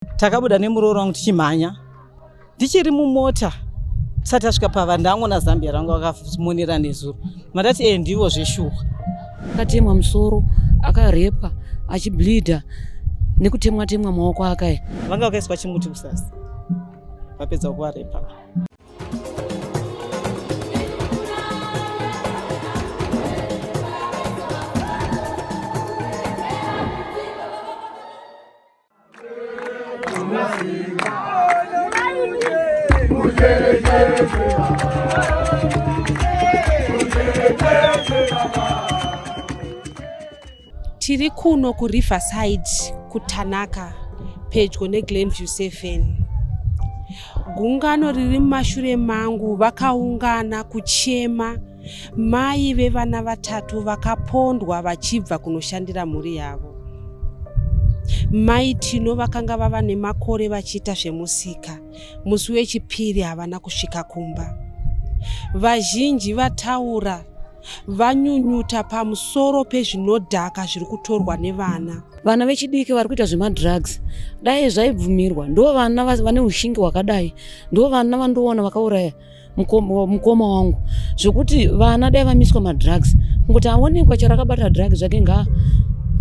Takabuda nemuroora wangu tichimhanya ndichiri mumota tisati tasvika pava ndangoona zambia rangu vakamonera nezuro mandati e ndivo zveshuwa. Akatemwa musoro akarepwa achibleeder nekutemwa temwa maoko akaya. Vanga vakaiswa chimuti kusasi vapedza kuvarepa. Tiri kuno kuRiverside kuTanaka pedyo neGlenview 7. Gungano riri mumashure mangu vakaungana kuchema Mai vevana vatatu vakapondwa vachibva kunoshandira mhuri yavo. Mai Tino vakanga vava nemakore vachiita zvemusika. Musi weChipiri havana kusvika kumba. Vazhinji vataura vanyunyuta pamusoro pezvinodhaka zviri kutorwa nevana. Vana vechidiki vari kuita zvemadrugs dai zvaibvumirwa ndo vana vane ushingi hwakadai ndo vana vandoona vakauraya mukoma wangu zvekuti vana dai vamiswa madrugs kungoti aonekwa chero akabata drug zvake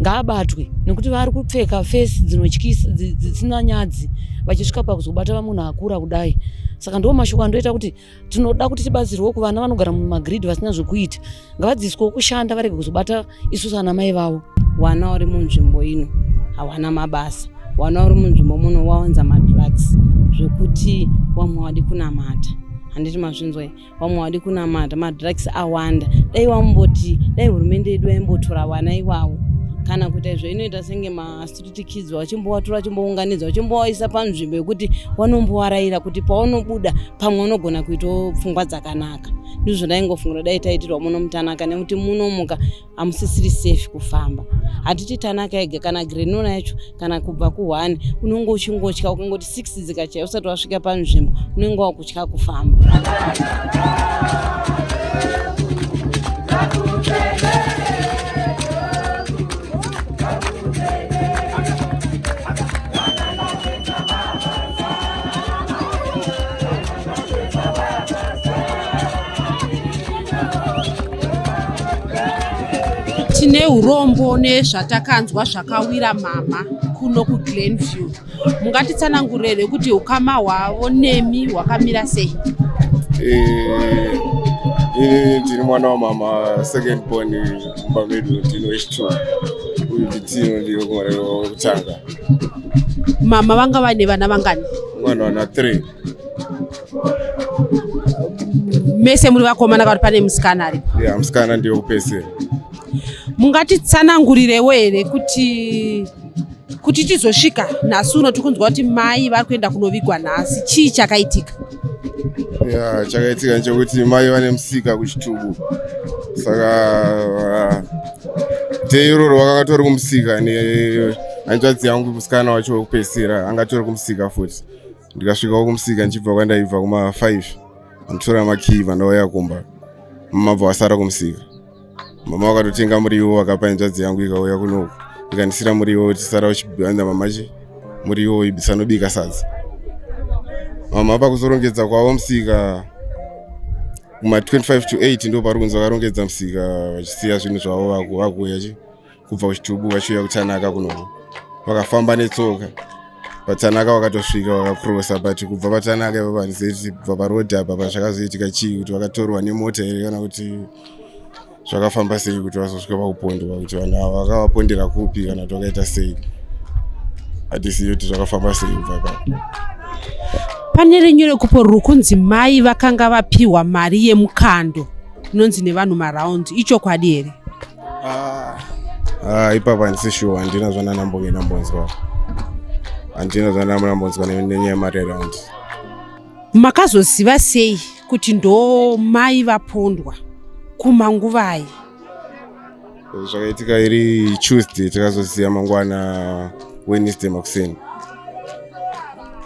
ngaabatwe nekuti vari kupfeka face dzinotyisa dzisina nyadzi vachisvika pakuzobata munhu akura kudai saka ndo mashoko andoita kuti tinoda kuti tibatsirwewo kuvana vanogara mumagrid vasina zvekuita ngavadzidziswewo kushanda varege kuzobata isusu ana mai vavo wana uri munzvimbo ino hawana mabasa wana uri munzvimbo muno wawanza madrugs zvekuti wamwe wadi kunamata handiti mazvinzwa wamwe wadi kunamata madrugs awanda dai wamboti dai hurumende yedu yaimbotora wana iwawo kana kuita izvo inoita senge mastreet kids wachimbowatora wachimbounganidza wachimbowaisa panzvimbo yekuti wanombowaraira kuti pawanobuda pamwe unogona kuitawo pfungwa dzakanaka ndizvo ndaingofungira dai taitirwa muno mutanaka nekuti munomuka hamusisiri safe kufamba hatiti tanaka ega kana grenora yacho kana kubva kuhwani unenge uchingotya ukangoti 6 dzikachaya usati wasvika panzvimbo unenge wakutya kufamba Tine urombo nezvatakanzwa zvakawira mama kuno kuGlenview. Mungatitsanangurire here kuti ukama hwavo nemi hwakamira sei? Eh, ini ndiri mwana wamama second born mumba medu ndino wechitwo uyu nditino ndiyo kumwana wekutanga. Mama vanga vaine vana vangani? Mwana wana 3. Mese muri vakomana kana pane musikana aripo? Yeah, musikana ndiye wekupedzisira. Mungatitsanangurirewo here kuti kuti tizosvika nhasi uno tikunzwa kuti mai vari kuenda kunovigwa nhasi chii chakaitika? Yeah, chakaitika nechekuti mai vane musika kuchitubu saka day iroro vakanga tori kumusika nehanzvadzi yangu musikana wacho wekupedzisira anga tori kumusika futi ndikasvikawo kumusika ndichibva kwandaibva kuma 5 anditora makii vandauya kumba mama bva vasara kumusika mama vakatotenga muriwo vakapa hanzvadzi yangu ikauya kunoku ikandisira muriwo tisara uchianza mama chi muriwo ibisanobika sadza mama pakuzorongedza kwavo musika kuma 25 to 8 ndo pari kunzi vakarongedza musika vachisiya zvinhu zvavo vakuuya chi kubva kuchitubu vachiuya kutanaka kunoku vakafamba netsoka patanaka vakatosvika vakakrosa but kubva patanaka ipapo handizeti kubva paroad apa pazvakazoitika chii kuti vakatorwa nemota here kana kuti zvakafamba sei kuti vazosvika pakupondwa kuti vanhu ava vakavapondera kupi kana kuti vakaita sei hatizivi kuti zvakafamba sei kubva ipapo pane renyerekupo ruri kunzi mai vakanga vapiwa mari yemukando inonzi nevanhu maraundi ichokwadi here Ah, ah, ipapo handisi sure handina zvandanambonge ndambonzwa handina zvandanambonzwa nenyaya yemari around makazoziva sei kuti ndo mai vapondwa kumanguvai zvakaitika iri tuesday takazoziva mangwana wednesday makuseni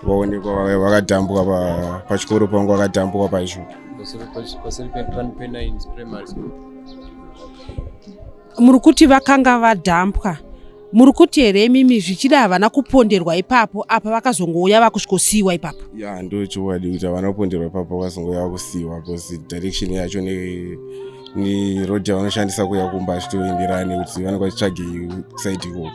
vaonekwa vakadhambuka pachikoro pangu vakadhambuka pacho muri kuti vakanga vadhampwa Muri kuti here imimi zvichida havana kuponderwa ipapo apa vakazongouya vakusvikosiyiwa ipapo? Ya, ndo chokwadi kuti havana kuponderwa ipapo, vakazongouya vakusiyiwa because direction yacho neroad yavanoshandisa kuuya kumba hazvitoenderani kuti vanenge vachitsvagei side ikoko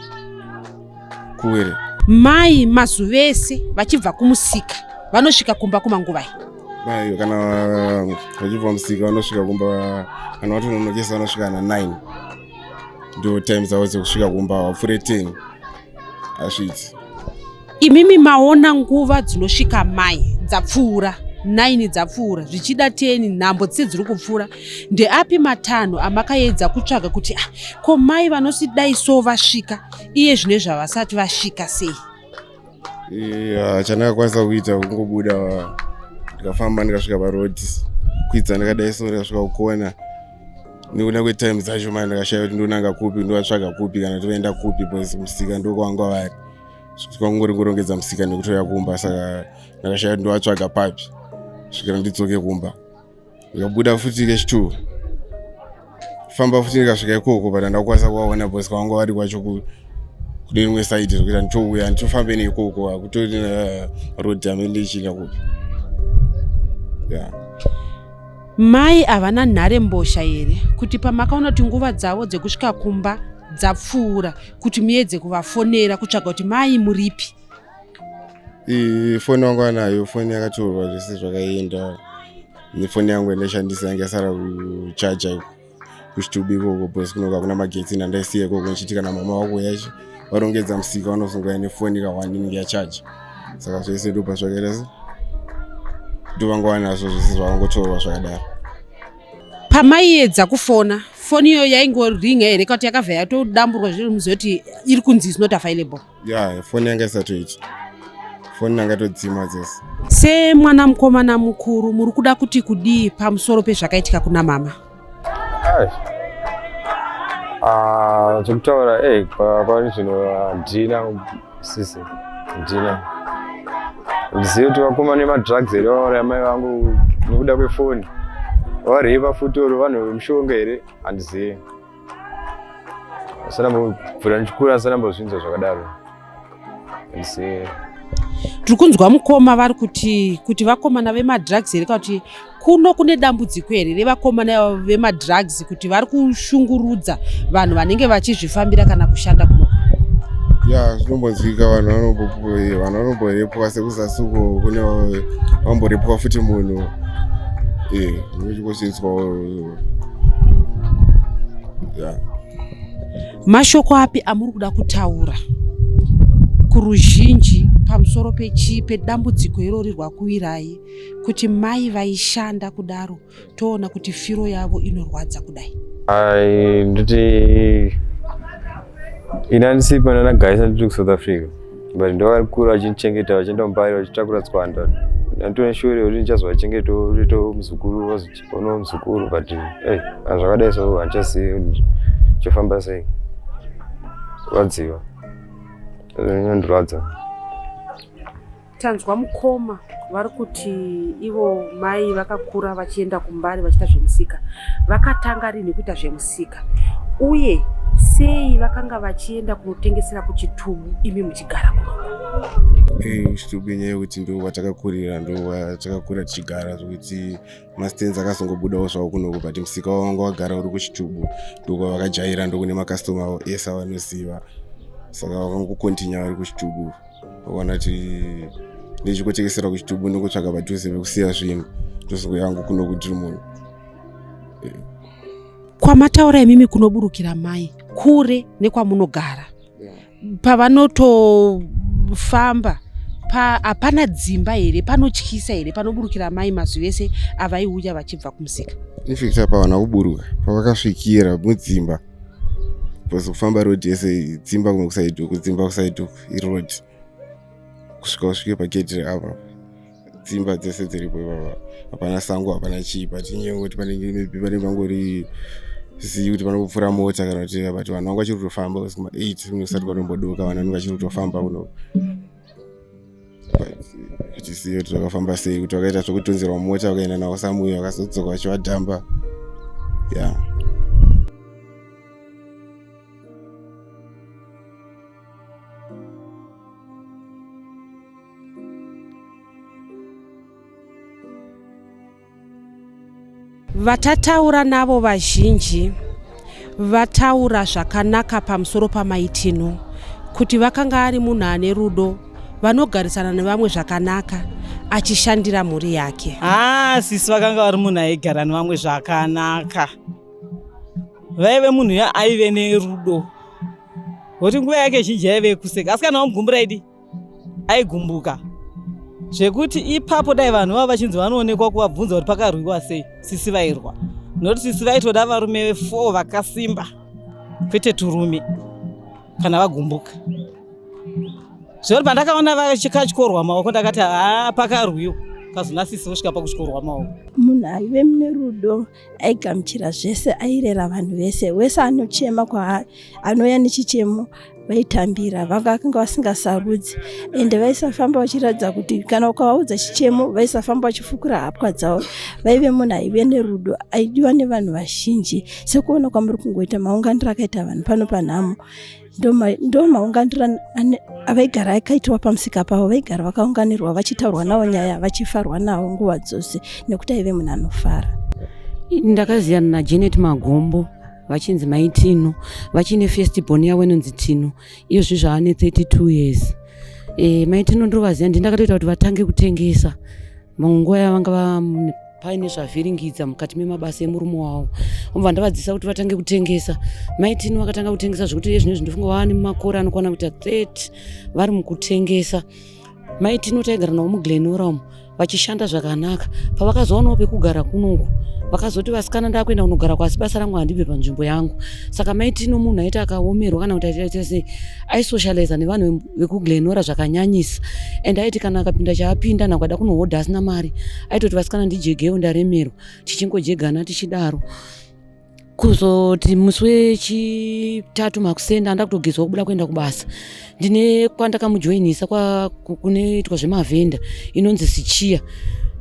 kuwere. Mai mazuva ese vachibva kumusika vanosvika kumba kumanguvai? Mai kana vachibva musika vanosvika kumba, kana vatononokesa vanosvika na 9, ndo time dzavo dzekusvika kumba, vapfuure 10 asvitsi. Imimi maona nguva dzinosvika mai dzapfuura 9, dzapfuura zvichida 10, nhambo dzise dziri kupfuura, ndeapi matanho amakaedza kutsvaga kuti ah, ko mai vanosidai so vasvika iye zvino zvavasati vasvika sei? Chandakakwanisa kuita kungobuda, ndikafamba ndikasvika paroad, kwidza ndikadai so ndikasvika kukona. Nekuda kwetime dzacho mani ndakashaya kuti ndonanga kupi, ndovatsvaga kupi, kana toenda kupi, because musika ndokwanga vari, kwangori kurongedza musika nekutoya kumba. Saka ndakashaya kuti ndovatsvaga papi svikira ndidzoke kumba. Ndikabuda futi kechi2, famba futi ndikasvika ikoko, but handakukwanisa kuvaona because kwavanga vari kwacho kune rimwe side, zvekuti nditouya nditofambe neikoko, hakutori road amene ndichienda kupi ya. Mai havana nharembozha here kuti pamakaona kuti nguva dzavo dzekusvika kumba dzapfuura kuti muedze kuvafonera kutsvaga kuti mai muripi? Foni wangu anayo, foni yakatorwa, zvese zvakaenda nefoni yangu yandaishandisa, yange yasara kuchaja kuchitubu ikoko because kunoka hakuna magetsi. Nandaisiya ikoko ndichiti kana mama wako yacho varongedza musika vanozongouya nefoni kawani inenge yachaja. Saka zvese ndopa zvakaita se ndovanga vanazvo zvese zvavangotorwa zvakadaro. Pamaiedza kufona, foni iyoyo yaingoringa here kana kuti yakabva yatodamburwa zviri muzoti iri kunzi is not available? Ya, foni yanga isatoiti, foni yanga todzima dzese. Semwana mukomana mukuru, muri kuda kuti kudii pamusoro pezvakaitika kuna mama? Ai. Ah, zvekutaura pari zvino handina sisi, handina. Ndizive kuti vakomana vemadrugs here vauraya mai vangu nekuda kwefoni, varepa futi, oro vanhu vemushonga here, handizivi. Asanambobvira ndichikura, asanambozvinzwa zvakadaro, handizivi. Tiri kunzwa mukoma vari kuti vakomana vemadrugs here, kana kuti kuno kune dambudziko here revakomana vemadrugs kuti vari kushungurudza vanhu vanenge vachizvifambira kana kushanda kuno? Ya, zvinombonzwika, vanhu vanomborepwa sekuzasi uko, kune vamborepwa futi munhu, nechingosvinzwawo ya. Mashoko api amuri kuda kutaura kuruzhinji pamusoro pedambudziko irori rwakuwirai, kuti mai vaishanda kudaro, toona kuti firo yavo inorwadza kudai? Ai, nditi ini handisipo, ndanagarisa, ndiri kuSouth Africa, but ndovakura vachindichengeta, vachienda mumbari vachitakura tswanda. Ndanditone shure kuti ndichazovachengetawo rito muzukuru, vazochionawo muzukuru, but ei, kana zvakadai so handichazivi kuti chofamba sei. Rwadziwa, inondirwadza. Tanzwa mukoma vari kuti ivo mai vakakura vachienda kumbari vachiita zvemusika. Vakatanga rini kuita zvemusika, uye sei vakanga vachienda kunotengesera kuchitubu imi muchigara kunoko? Chitubu inyaya yekuti ndo kwatakakurira, ndo kwatakakura tichigara, zvokuti mastands akazongobudawo zvavo kunoko, but musika wavo wanga wagara uri kuchitubu, ndokwavakajaira, ndokune makastoma avo ese avanoziva. Saka vakangokontinya vari kuchitubu, vakaona kuti ndichikotekesera kuchitubu ndongotsvaga padhuze pekusiya zvinhu, ndozongoyangu kuno kudiri munhu. Kwamataura imimi kunoburukira mai kure nekwamunogara, pavanotofamba hapana dzimba here, panotyisa here panoburukira mai mazuva ese avaiuya vachibva kumusika? In fact apa vana kuburuka pavakasvikira mudzimba, because kufamba road yese dzimba, kumwe kuside uku dzimba, kuside uku iroad, kusvika usvike pagedhi reapa, dzimba dzese dziripo ipapa, hapana sango, hapana chii. But inyaya yekuti panenge maybe pane pangori zivi kuti panopfuura mota kana kuti, but vanhu vanga vachiri kutofamba kuma 8 kunosati kwatombodoka, vanhu vanenge vachiri kutofamba kuno. Hatizivi kuti zvakafamba sei, kuti vakaita zvekutonzerwa mota vakaenda navo somewhere, vakazodzoka vachivadhamba ya. Vatataura navo vazhinji vataura zvakanaka pamusoro paMaitino kuti vakanga ari munhu ane rudo vanogarisana nevamwe zvakanaka achishandira mhuri yake. Haa sisi vakanga vari munhu aigara nevamwe zvakanaka. Vaive munhu ya aive nerudo. Kuti nguva yake zhinji yaive yekuseka asi kana wamugumbura idi aigumbuka zvekuti ipapo dai vanhu vava vachinzi vanoonekwa kuvabvunza kuti pakarwiwa sei sisi vairwa nokuti sisi vaitoda varume four vakasimba kwete turume kana vagumbuka zvekuti pandakaona vachikatyorwa maoko ndakati haa pakarwiwa kazona sisi vosvika pakutyorwa maoko munhu aive nerudo aigamuchira zvese airera vanhu vese wese anochema kwaari anouya nechichemo vaitambira vanga vakanga vasingasarudzi ende vaisafamba vachiratidza kuti kana ukavaudza chichemo vaisafamba vachifukura hapwa dzavo vaive munhu aive nerudo aidiwa nevanhu vazhinji sekuona kwamuri kungoita maunganiro akaita vanhu pano panhamo ndo maunganiro avaigara akaitiwa pamusika pavo vaigara vakaunganirwa vachitaurwa navo nyaya vachifarwa navo nguva dzose nekuti aive munhu anofara ndakaziyana najanet magombo vachinzi mai tino vachine first born yavo inonzi tino iyozvi zvaane 32 years e, mai tino ndovaziva ndi ndakatoita kuti vatange kutengesa mamwe nguva yavanga paine zvavhiringidza mukati memabasa emurume wavo obva ndavadzisa kuti vatange kutengesa mai tino vakatanga kutengesa zvekuti iye zvinezvi ndofunga vava nemakore anokwana kuita 30 vari mukutengesa Mai Tino taigara navo muGlenora umu vachishanda zvakanaka. Pavakazowanawo pekugara kunoku vakazoti vasikana ndakuenda kunogara kwasi basa rangu handibve panzvimbo yangu. Saka Mai Tino munhu aiti akaomerwa kana kuti aita sei aisocializa nevanhu vekuGlenora zvakanyanyisa and aiti kana akapinda chaapinda nhango ada kunohodha asina mari aitoti vasikana ndijegewo ndaremerwa tichingojegana tichidaro. Kuzoti musi wechitatu makuseni anda kutogezwa kubuda kuenda kubasa ndine kwandakamujoinisa kunoitwa zvemavhenda inonzi sichiya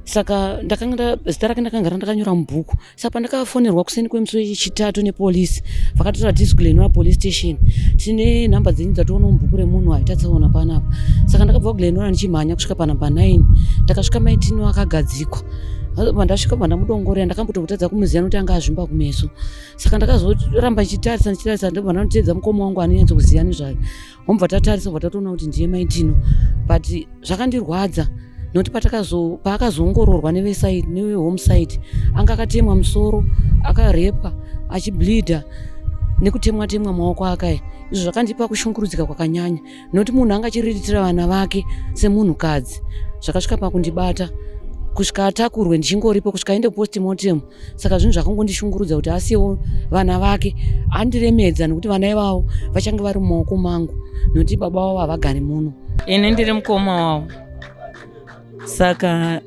saka ndakanga zita rake ndakanga ndakanyora mubhuku saka pandakafonerwa kuseni kwemusi wechitatu nepolisi vakatotora tisglenora police station tine nhamba dzenyu dzatoona mubhuku remunhu aitatsaona panapa saka ndakabva kuglenora ndichimhanya kusvika panhamba 9 ndakasvika maitino akagadzikwa Pandasvika pandamudongorera ndakambotokutadza kumuziva nokuti anga azvimba kumeso saka ndakazoramba ndichitarisa ndichitarisa ndobva ndanoteedza mukoma wangu anonyatso kuziva nezvayo womubva tatarisa bva tatoona kuti ndiye maitino but zvakandirwadza nokuti patakazo paakazoongororwa nevesaidi nevehomeside anga akatemwa musoro akarepwa achibleeda nekutemwa temwa maoko akaya izvo zvakandipa kushungurudzika kwakanyanya nokuti munhu anga achiriritira vana vake semunhukadzi zvakasvika pakundibata kusvika atakurwe ndichingoripo kusvika aende kupostmortem saka zvinhu zvakangondishungurudza kuti asiyewo vana vake andiremedza nekuti vana ivavo vachange vari mumaoko mangu nekuti baba vavo havagari muno ini ndiri mukoma wavo saka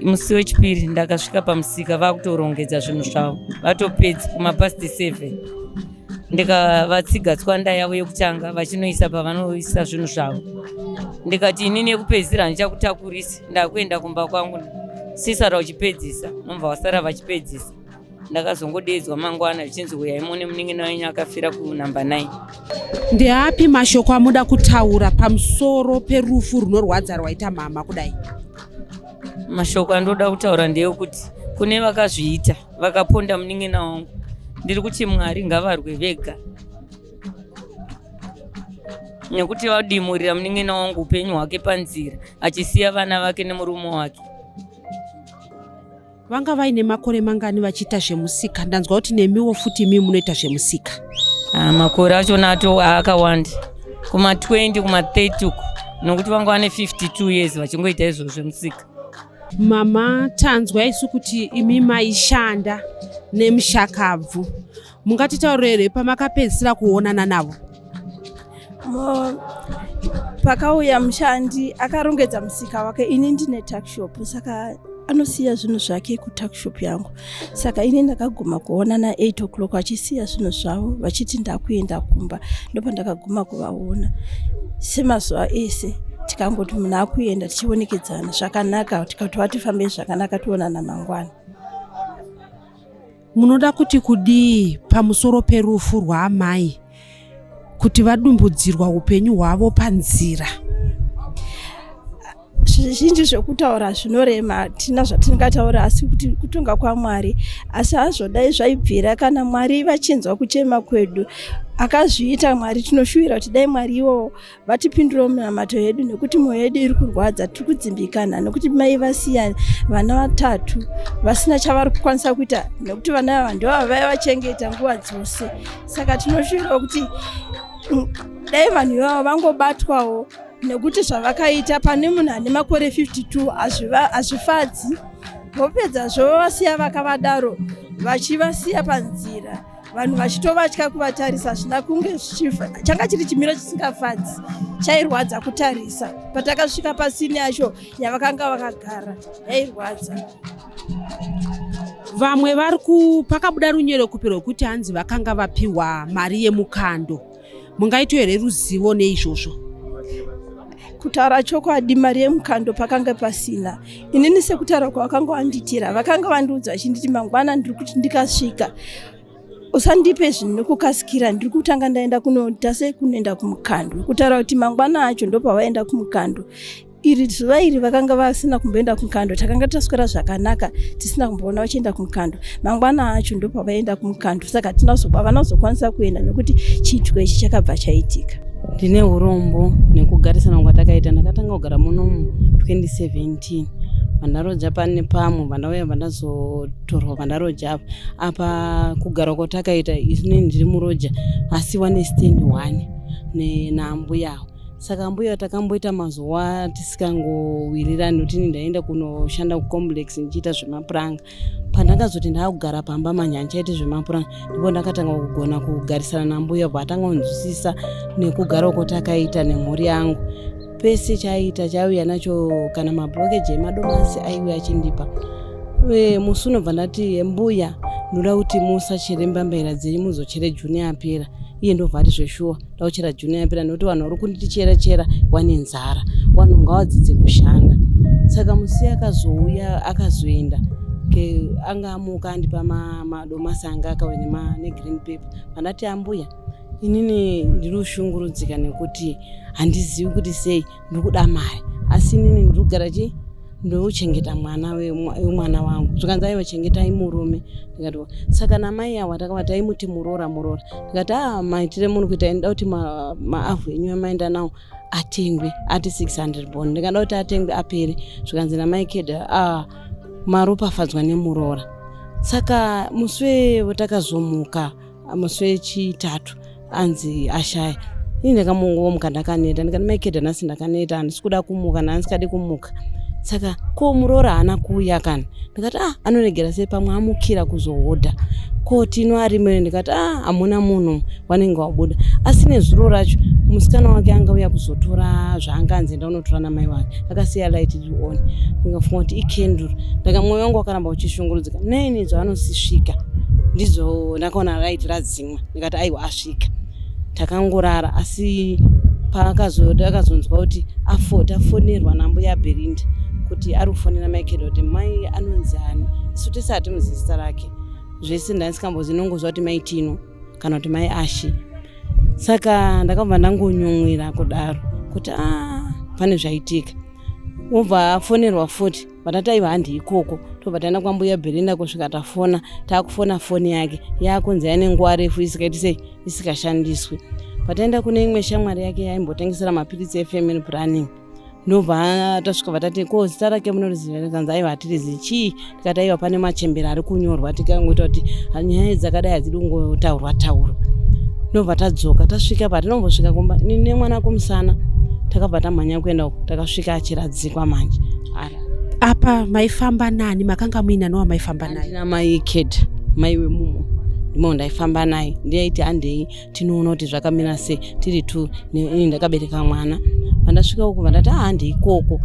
musi wechipiri ndakasvika pamusika vakutorongedza zvinhu zvavo vatopedza kumapast 7 ndikavatsiga tswanda yavo yekutanga vachinoisa pavanoisa zvinhu zvavo ndikati inini yekupedzisira handichakutakurisi ndakuenda kumba kwangu sisara uchipedzisa nomva wasara vachipedzisa ndakazongodeedzwa mangwana zvichinzi huyai muone munin'ina wenyu akafira kunumber 9 Ndeapi mashoko amuda kutaura pamusoro perufu runorwadza rwaita mama kudai? Mashoko andoda kutaura ndeyekuti kune vakazviita vakaponda munin'ina wangu, ndiri kuti Mwari ngavarwe vega nekuti vadimurira munin'ina wangu upenyu hwake panzira achisiya vana vake nemurume wake. Vanga vaine makore mangani vachiita zvemusika? Ndanzwa kuti nemiwo futi imi munoita zvemusika. Ah, makore achona ato akawanda kuma 20 kuma 30 uku nokuti vanga vane 52 years vachingoita izvozvo zvemusika. Mama, tanzwa isu kuti imi maishanda nemushakabvu. Mungatitaurire here pamakapedzisira kuonana navo? Pakauya mushandi akarongedza musika wake, ini ndine tuckshop saka anosiya zvinhu zvake kutuckshop yangu saka ini ndakaguma kuona na 8 o'clock vachisiya zvinhu zvavo vachiti ndakuenda kumba ndopandakaguma kuvaona semazuva ese tikangoti munhu akuenda tichionekedzana zvakanaka tikati vatifambei zvakanaka tionana mangwana Munoda kuti kudii pamusoro perufu rwaamai kuti vadumbudzirwa upenyu hwavo panzira? Zvizhinji zvekutaura zvinorema, hatina zvatingataura, asi kuti kutonga kwaMwari. Asi hazvo dai zvaibvira kana Mwari vachinzwa kuchema kwedu, akazviita Mwari, tinoshuvira kuti dai Mwari ivowo vatipindurawo minamato yedu, nekuti mwoyo yedu iri kurwadza, tiri kudzimbikana nekuti mai vasiya vana vatatu vasina chavari kukwanisa kuita, nekuti vana ava ndivo vaivachengeta nguva dzose. Saka tinoshuvirawo kuti dai vanhu ivavo vangobatwawo, nekuti zvavakaita pane munhu ane makore 52 hazvifadzi. Vopedzazvo vavasiya vakavadaro, vachivasiya panzira, vanhu vachitovatya kuvatarisa. Zvina kunge changa chiri chimiro chisingafadzi, chairwadza kutarisa. Patakasvika pasini yacho yavakanga vakagara, yairwadza. Vamwe vari ku pakabuda runyerekupe rwekuti hanzi vakanga vapiwa mari yemukando. Mungaito here ruzivo neizvozvo? Kutaura chokwadi, mari yemukando pakanga pasina. Inini sekutaura kwavakanga vanditira, vakanga vandiudza vachinditi, "Mangwana ndiri kuti ndikasvika, usandipe zvinhu nekukasikira, ndiri kutanga ndaenda kunoita sei, kunoenda kumukando." Kutaura kuti mangwana acho ndopavaenda kumukando. Iri zuva iri vakanga vasina kumboenda kumukando. Takanga taswera zvakanaka tisina kumboona vachienda kumukando. Mangwana acho ndopavaenda kumukando, saka havana kuzokwanisa kuenda nekuti chiitiko ichi chakabva chaitika. Ndine urombo nekugarisana kwatakaita. Ndakatanga kugara munomu 2017, vandaroja pane pamwe, vandauya, vandazotorwa, vandaroja apa. Apa kugara kwatakaita isini ndiri muroja, asi wane stand one naambuyawo. Saka ambuya takamboita mazuva tisingangowirirani, nekuti ini ndaenda kunoshanda kucomplex ndichiita zvemapuranga. Pandakazoti ndaakugara pamba manje, handichaiti zvemapuranga, ndipo ndakatanga kugona kugarisana nambuya, bva atanga kunzwisisa nekugara uko takaita nemhuri yangu. Pese chaiita chaiuya nacho, kana mablokeji emadomasi aiuya achindipa. Musi unobva ndati, "Mbuya, ndoda kuti musachere mbambaira dzenyu, muzochere June yapera." Iye ndobva ati, "Zveshuwa, ndakuchera June yapera, nekuti vanhu vari kunditi chera chera wane nzara, vanhu ngavadzidze kushanda." Saka musi akazouya akazoenda ke anga amuka andipa madomasi anga akauya negreen paper. Vandati, "Ambuya, inini ndiri kushungurudzika nekuti handizivi kuti sei ndiri kuda mari, asi inini ndiri kugara chi ndochengeta mwana wemwana wangu." Zvikanzi, "Aiwa, chengetai murume." Ndikati, "Saka namai ava takava taimuti muroora, muroora." Ndikati, "A, maitire muri kuita, ndida kuti maavhu enyu amaenda nawo atengwe ati 600 bond, ndikada kuti atengwe apere." Zvikanzi namai Keda, "A, maropafadzwa nemuroora." Saka musi wetakazomuka musi wechitatu anzi ashaya, ini ndakamongomuka ndakaneta. Ndikati, "Mai Keda, nhasi ndakaneta, handisi kuda kumuka, ndandisikadi kumuka." Saka ko muroora haana kuuya kana? Ndikati, "Ah, anoregera sei? Pamwe amukira kuzohodha. Ko Tino arimo?" Ndikati, "Ah, hamuna munhu, wanenge wabuda." Asi nezuro racho musikana wake angauya kuzotora zvaanga anzi enda unotora namai wake, akasiya light iri on. Ndikafunga kuti ikenduru. Ndaka mwoyo wangu wakaramba uchishungurudzika. 9 zvaanosisvika ndidzo ndakaona light radzimwa, ndikati, "Aiwa, asvika." Takangorara, asi paakazonzwa kuti tafonerwa nambuya Berinda kuti ari kufonera Michael kuti mai anonzi ani, isu tese hatimuzivi zita rake zvese. Ndanisingambozi, inongozwa kuti mai Tino kana kuti mai Ashi. Saka ndakabva ndangonyumwira kudaro kuti a, pane zvaitika. Wobva afonerwa futi, vatati, "Aiwa, handi ikoko." Tobva taenda kwambuya Berinda. Kusvika tafona, taakufona, foni yake yaakunzi yaine nguva refu isikaiti sei, isikashandiswi. Pataenda kune imwe shamwari yake yaimbotengesera mapiritsi efamily planning, ndobva tasvika, vatati, "Ko zita rake munoriziva?" Kanzi, "Aiwa, hatirizi chii." Tikati, "Aiwa, pane machembera ari kunyorwa." Tikangoita kuti nyaya dzakadai hadzidi kungotaurwa taurwa. Ndobva tadzoka. Tasvika, patinombosvika kumba, ini nemwana kumusana, takabva tamhanya kuenda uko. Takasvika achiradzikwa manje. Apa maifamba nani? Makanga muina nowamaifamba naye? Andina mai Ked, mai wemumo, ndimo ndaifamba naye. Ndiyaiti, "Handei tinoona kuti zvakamira sei." Tiri tu, ini ndakabereka mwana. Pandasvika uko, vandati, "Ah, handei ikoko."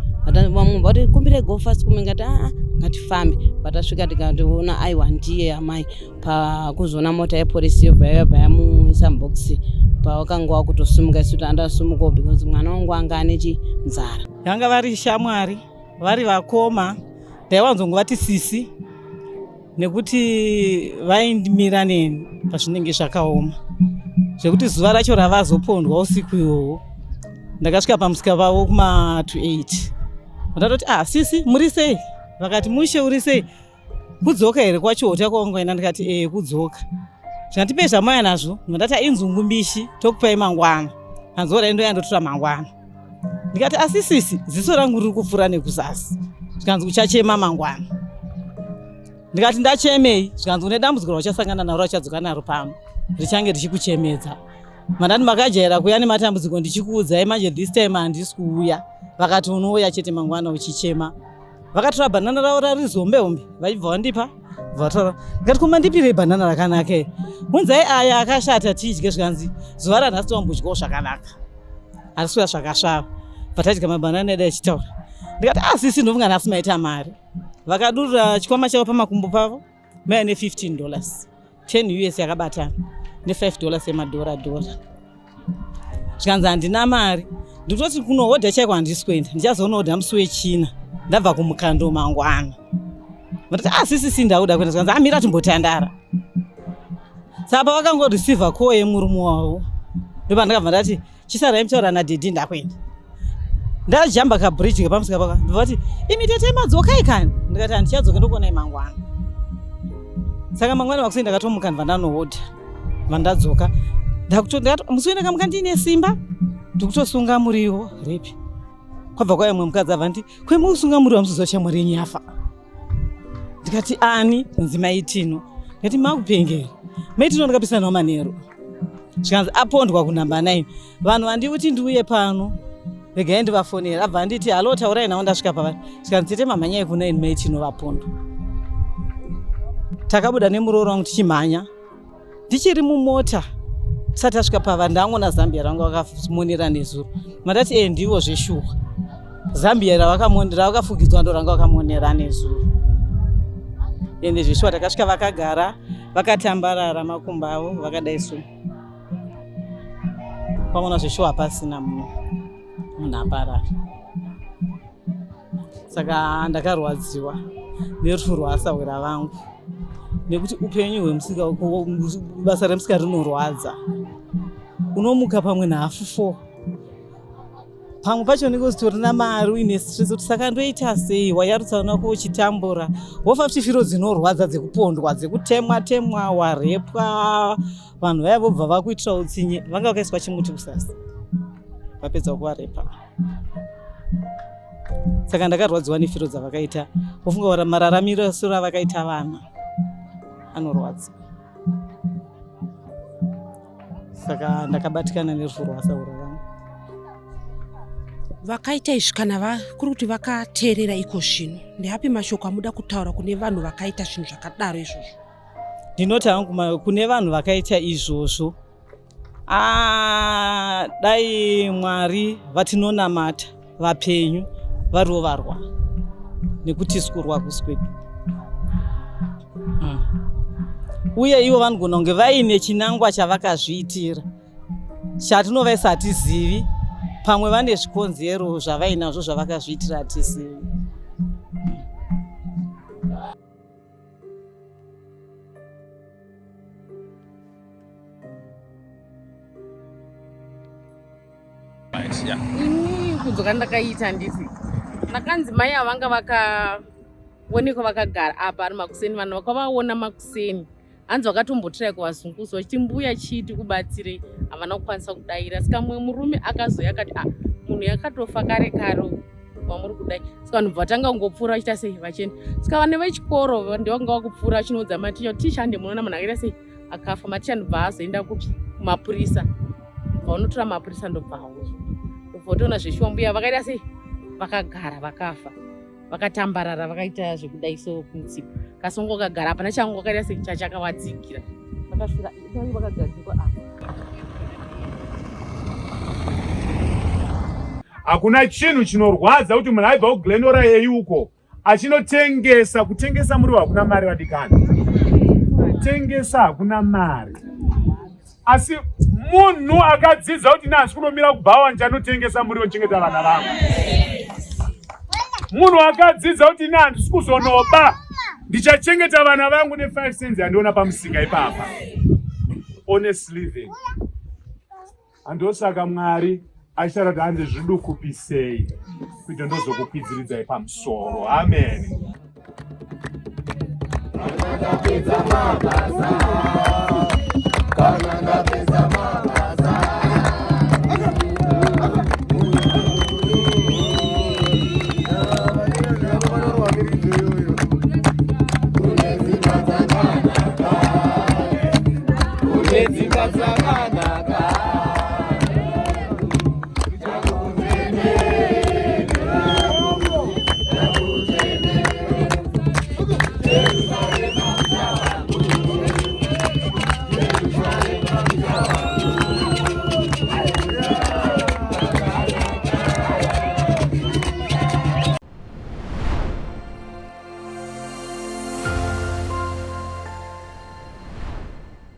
Vamwe vati, "Kumbirai go fast kume." Ngati, "Aa, ngatifambe." Patasvika tikatoona, aiwa, ndiye amai. Pakuzoona mota yepolisi yobva yabva yamuisa mubhokisi, pawakanga wakutosimuka, isu andasumukawo because mwana wangu anga ane chinzara. Vanga vari shamwari, vari vakoma. Ndaiwanzongovati sisi nekuti vaindimira neni pazvinenge zvakaoma, zvekuti zuva racho ravazopondwa usiku ihwohwo, ndakasvika pamusika pavo kuma to 8. Ndatoti ah sisi muri sei? Vakati mushe uri sei? Kudzoka here kwacho hota kwawangoenda ndikati eh kudzoka. Zvandipe zvamauya nazvo ndati inzungu mbishi tokupai mangwana. Hanzi ora ndoya ndotora mangwana. Ndikati asi sisi ziso rangu riri kupfuura nekuzasi. Zvikanzi uchachema mangwana. Ndikati ndachemei? Zvikanzi une dambudziko rauchasangana naro rauchadzoka naro pano richange richikuchemedza. Mandati makajaira kuuya nematambudziko ndichikuudzai manje this time handisi kuuya. Vakati unouya chete mangwana uchichema. Vakatora bhanana ravo rari zombe hombe vachibva vandipa vatora. Ndikati ko mandipirei bhanana rakanaka iri? Unzai aya akashata tidye zvikanzi zuva ranhasi towambodyawo zvakanaka. Harisi kuya zvakasvava. Bva tadya mabhanana edu achitaura. Ndikati ah sisi ndofunga nhasi maita mari. Vakadurura chikwama chavo pamakumbo pavo maiva ne 15 dollars. 10 us yakabatana ne5 dollars yemadhora dhora zvikanzi handina mari ndikutoti kunohodha chaiko handisi kuenda ndichazonohodha musi wechina ndabva kumukando mangwana ndati asisisi ah, ndakuda kuenda zvikanzi amira ah, timbotandara saka pavakangoreceiva call yemurume wavo ndopandakabva ndati chisarai mutaura nadhedhi ndakuenda ndajamba kabridge kepamusika paka ndobva imi tete madzokai kani ndikati handichadzoke ndokuonai mangwana saka mangwana vakusei ndakatomuka ndibva ndanohodha vandadzoka musi uye ndakamuka ndiine simba ndikutosunga muriwo ripi kwabva kwauya mumwe mukadzi abva nditi kwemukusunga muriwo amusiziva shamwari yenyu yafa ndikati ani nzi maitino ndikati makupengera maitino ndakapisana nawo manheru zvikanzi apondwa kunhamba 9 vanhu vandikuti ndiuye pano regai ndivafonera abva anditi halo taurai nawo ndasvika pavari zvikanzi tete mamhanyai kuna ini maitino vapondwa takabuda nemurooro wangu tichimhanya Ndichiri mumota tisati tasvika pava ndangona Zambia rangu vakamonera nezuro. Mandati eh ndivo zveshuwa. Zambia ravakamonera vakafukidzwa ndo ranga vakamonera nezuro. Ende zveshuwa takasvika vakagara vakatambarara makumbo avo vakadai so. Pamona zveshuwa hapasina munhu munhu aparara. Saka ndakarwadziwa nerufu rwaasahwira vangu nekuti upenyu hwemusika basa remusika rinorwadza. Unomuka pamwe nahafu four pamwe pacho unenge usitorina mari uine stress kuti saka ndoita sei wayarutsa vana vako uchitambura wofa futi firo dzinorwadza dzekupondwa dzekutemwa temwa warepwa vanhu vaya vobva vakuitira utsinye vanga vakaiswa chimuti kusasi vapedza kuvarepa saka ndakarwadziwa nefiro dzavakaita wofunga mararamiro soro avakaita vana anorwadza saka ndakabatikana nerufu rwasaura vangu vakaita izvi kana kuri kuti vakateerera iko zvino ndeapi mashoko amuda kutaura kune vanhu vakaita zvinhu zvakadaro izvozvo ndinoti hangu kune vanhu vakaita izvozvo Ah, dai Mwari vatinonamata vapenyu variwo varwa nekuti isu kurwa kusi kwedu mm. uye ivo vanogona kunge vaine chinangwa chavakazviitira chatinovaisa hatizivi pamwe vane zvikonzero zvavainazvo zvavakazviitira hatizivi Ini kudzoka ndakaita handiti ndakanzi mai avanga vakaonekwa vakagara apa ari makuseni vanhu vakavaona makuseni hanzi vakatombotirai kuvazunguza vachiti mbuya chii tikubatsirei havana kukwanisa kudaira saka mumwe murume akazouya akati ah munhu yakatofa kare kare wamuri kudai saka vanhu bva vatanga kungopfuura vachiita sei vachienda saka vana vechikoro ndivanga vakupfuura vachinoudza maticha kuti ticha hande munoona munhu akaita sei akafa maticha ndobva azoenda kupi kumapurisa bva unotora mapurisa ndobva auya ndobva utoona zveshuwa mbuya vakaita sei vakagara vakafa vakatambarara vakaita zvekudai so kumutsipa kasongo kagara hapana changu kakaita sei chachakawatsigira vakafira vakagadzikwa apa Hakuna chinhu chinorwadza kuti munhu aibva kuGlenora yeyi uko achinotengesa. Kutengesa muriwo hakuna mari vadikani, kutengesa hakuna mari. Asi munhu akadzidza kuti nhasi kunomira kubhawa ndichanotengesa muriwo ndichengeta vana vangu. Munhu akadzidza kuti ini handisi kuzonoba ndichachengeta vana vangu ne5 cents yandiona pamusika ipapa. Honest living. Handosaka Mwari Achitaura kuti hanzi zvidukupisei kuita ndozokukwidziridzai pamusoro. Amen. Kana ndapedza mabasa, kana ndapedza.